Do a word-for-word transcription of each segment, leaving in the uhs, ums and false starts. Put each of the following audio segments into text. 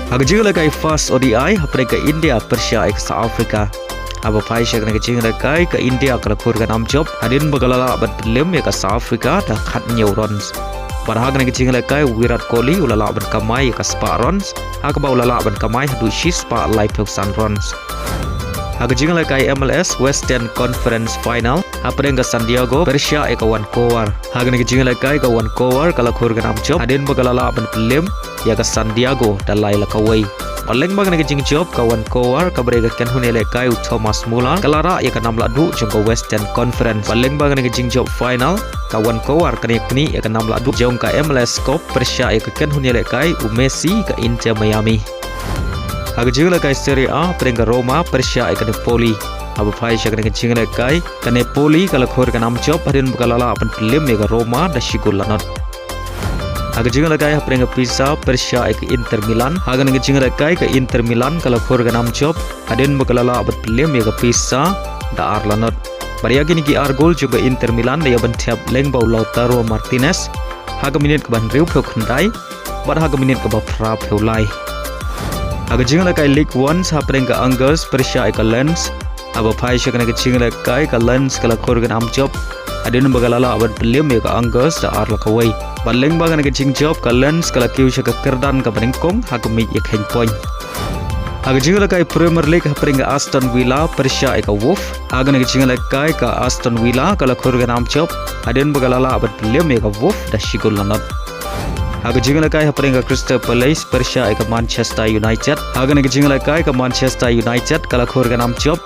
Ha ka jingïalehkai first O D I hapdeng ka India pyrshah ïa ka South Africa. Haba phai sha kane ka jingïalehkai ka India ka la khur ka nam jop hadien ba ka la lah ban pynliem ïa ka South Africa da khathynñiew runs. Bad ha kane ka jingïalehkai u Virat Kohli u la lah ban kamai ïa ka spah runs, ha kaba u la lah ban kamai haduh shispah laiphew san runs. Ha ka jingïalehkai M L S Western Conference Final hapdeng ka San Diego pyrshah ïa ka Vancouver. Ha kane ka jingïalehkai ka Vancouver ka la khur ka nam jop hadien ba ka la lah ban pynliem ïa ka San Diego da lai la kawei. Bad lyngba kane ka jingjop ka Vancouver kaba dei ka kynhun ïalehkai u Thomas Muller ka la rah ïa ka nam lahduh jong ka Western Conference. Bad lyngba kane ka jingjop final ka Vancouver kan ïaknieh ïa ka nam lahduh jong ka M L S Cup pyrshah ïa ka kynhun ïalehkai u Messi ka Inter Miami. Ha ka jingïalehkai Serie A hapdeng ka Roma pyrshah ïa ka Napoli. Haba phai sha kane ka jingïalehkai ka Napoli ka la khur ka nam jop hadien ba ka la lah ban pynliem ïa ka Roma da shi gol la nod. Ha ka jingïalehkai hapdeng ka Pisa pyrshah ïa ka Inter Milan. Ha kane ka jingïalehkai ka Inter Milan ka la khur ka nam jop hadien ba ka la lah ban pynliem ïa ka Pisa da ar la nod. Bad ïa kine ki ar gol jong ka Inter Milan la ïoh ban thep lyngba u Lautaro Martinez ha ka minit kaba hynriewphew khyndai bad ha ka minit kaba phraphew lai. Ha ka jingïalehkai Ligue One hapdeng ka Angers pyrshah ïa ka Lens. Haba phai sha kane ka jingïalehkai ka Lens ka la khur ka nam jop hadien ba ka la lah ban pynliem ïa ka Angers da ar la kawei. Bad lyngba kane ka jingjop ka Lens ka la kiew sha ka kyrdan kaba nyngkong ha ka miej ïakheiñ point. Ha ka jingïalehkai Premier League hapdeng ka Aston Villa pyrshah ïa ka Wolves. Ha kane ka jingïalehkai ka Aston Villa ka la khur ka nam jop hadien ba ka la lah ban pynliem ïa ka Wolves da shi gol la nod. Ha ka jingïalehkai hapdeng ka Crystal Palace pyrshah ïa ka Manchester United. Ha kane ka jingïalehkai ka Manchester United ka la khur ka nam jop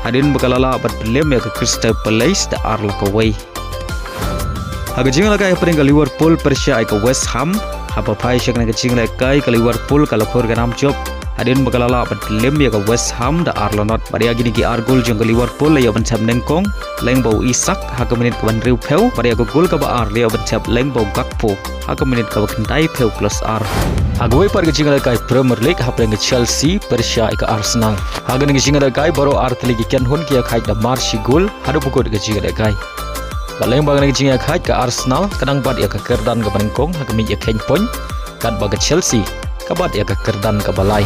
hadien ba ka la lah ban pynliem ïa ka Crystal Palace da ar la kawei. Ha ka jingïalehkai hapdeng ka Liverpool pyrshah ïa ka West Ham. Haba phai sha kane ka jingïalehkai ka Liverpool ka la khur ka nam jop hadien ba ka la lah ban pynliem ïa ka West Ham da ar la nod. Bad ïa kine ki ar gol jong ka Liverpool la ïoh ban thep nyngkong lyngba u Isak ha ka minit kaba hynriewphew bad ïa ka gol kaba ar la ïoh ban thep lyngba u Gakpo ha ka minit kaba khyndaiphew plus ar. Ha kawei pat ka jingïalehkai Premier League hapdeng ka Chelsea pyrshah ïa ka Arsenal. Ha kane ka jingïalehkai baroh artylli ki kynhun ki ïakhaid da mar shi gol haduh ba kut ka jingïalehkai. Bad lyngba kane ka jingïakhaid ka Arsenal ka dang bat ïa ka kyrdan kaba nyngkong ha ka miej ïakheiñ point katba ka Chelsea ka bat ïa ka kyrdan kaba lai.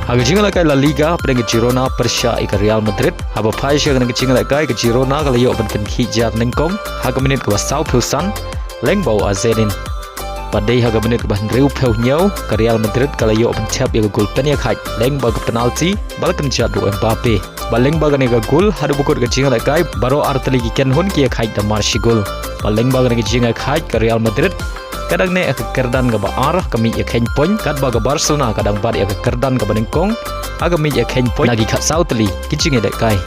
Ha ka jingïalehkai La Liga hapdeng ka Girona pyrshah ïa ka Real Madrid. Haba phai sha kane ka jingïalehkai ka Girona ka la ïoh ban pynkhih jar nyngkong ha ka minit kaba sawphew san lyngba u Azzedin. Bad dei ha ka minit kaba hynriewphew hynñiew ka Real Madrid ka la ïoh ban thep ïa ka gol pynïakhaid lyngba ka penalti ba la kynjat da u Mbappe. Bad lyngba kane ka gol haduh ba kut ka jingïalehkai baroh artylli ki kynhun ki ïakhaid da mar shi gol. Bad lyngba kane ka jingïakhaid ka Real Madrid ka dang neh ïa ka kyrdan kaba ar ha ka miej ïakheiñ point katba ka Barcelona ka dang bat ïa ka kyrdan kaba nyngkong ha ka miej ïakheiñ point na ki khatsaw tylli ki jingïalehkai.